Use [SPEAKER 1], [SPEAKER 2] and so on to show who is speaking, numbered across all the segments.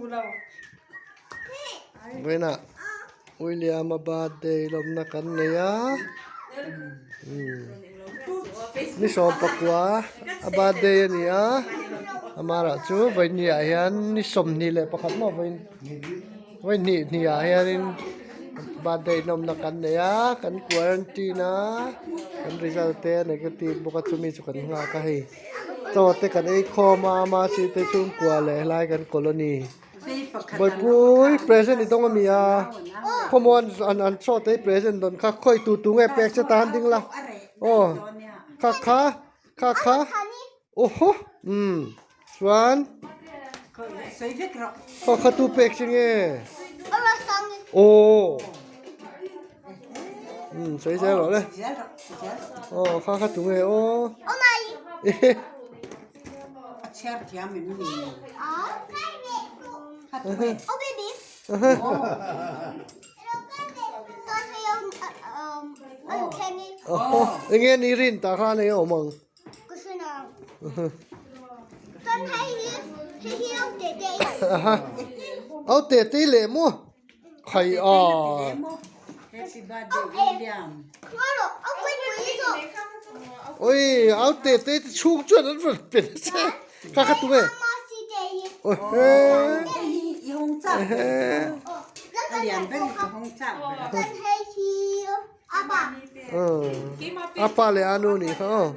[SPEAKER 1] Vawiinah William-a birthday lawmna kan nei a ni 19 a birthday a ni a amah chu vawiinah hian ni 21 maw vawiin vawi hnih hnih ah hianin birthday lawmna kan nei a kan quarantine a kan result te a negative bawk a chumi chu kan nghak a hei. Chaw te kan ei khawm a mahse te chhungkua leh helai kan colony Bawihpui present i dawng a mi a khawmuan an an chaw te hi present dawn kha khawi tu tu nge pek che tan ding la aw kha kha kha kha aw haw umm chuan khaw kha tu pek che nge aw. Umm sawi zel rawh le aw kha kha tu nge aw enge ni rin tah khan enge awm ang. Au te te leh maw khai a. Oi au te te te chhung chuan an rawn pe nasa kha kha tunge oi he A pa leh a nu nih kha aw.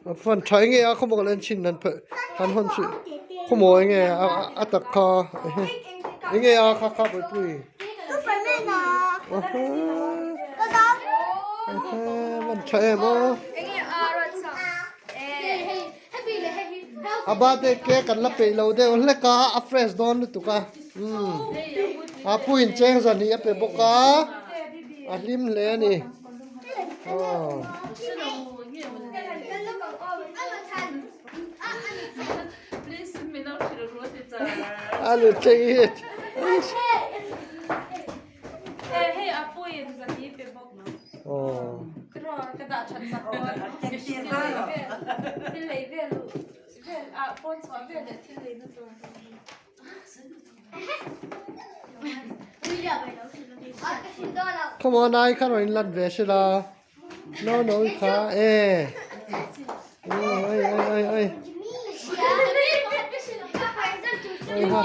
[SPEAKER 1] A fan tha enge a khawmaw kan en chhin han phelh han hawn chhin khawmaw enge a tak kha enge a kha kha buaipui man tha em aw. A birthday cake kan la peih lo deuh hlek a, a fresh dawn lutuk a, umm a pu in cheng zan hi a pe bawk a, a hlim hle a ni aw. A lu cheng hi. Come on ai kha rawn inlan ve se la no no kha e oi oi oi oi oi ha.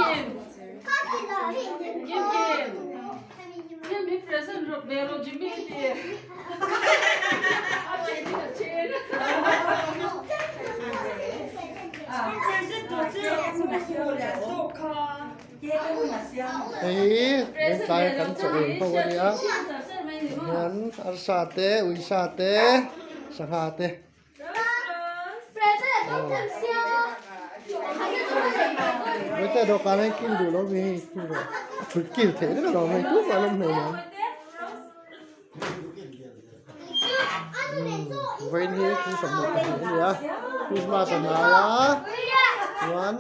[SPEAKER 1] Hei hi tlai kan chaw ei ho a nia hian arsa te uisa te sangha te. Heta dawhkan hi kil duh lo mi hei kil rawh a thut kil theih vek alawm hei tumah an awm hlei lo vawiin hi 22 a ni a Christmas a hnai a chuan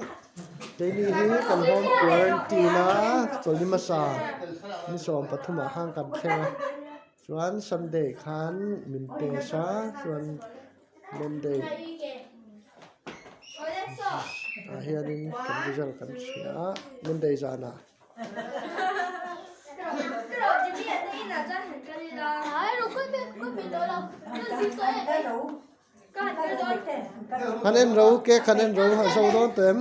[SPEAKER 1] keini hi kan home quarantine a chawlhni hmasa ni 13 ah khan kan thleng a. Chuan Sunday khan min test a chuan Monday ah hianin kan result kan hria a Monday zanah. Han en ro cake han en ro a zo dawn tawh em?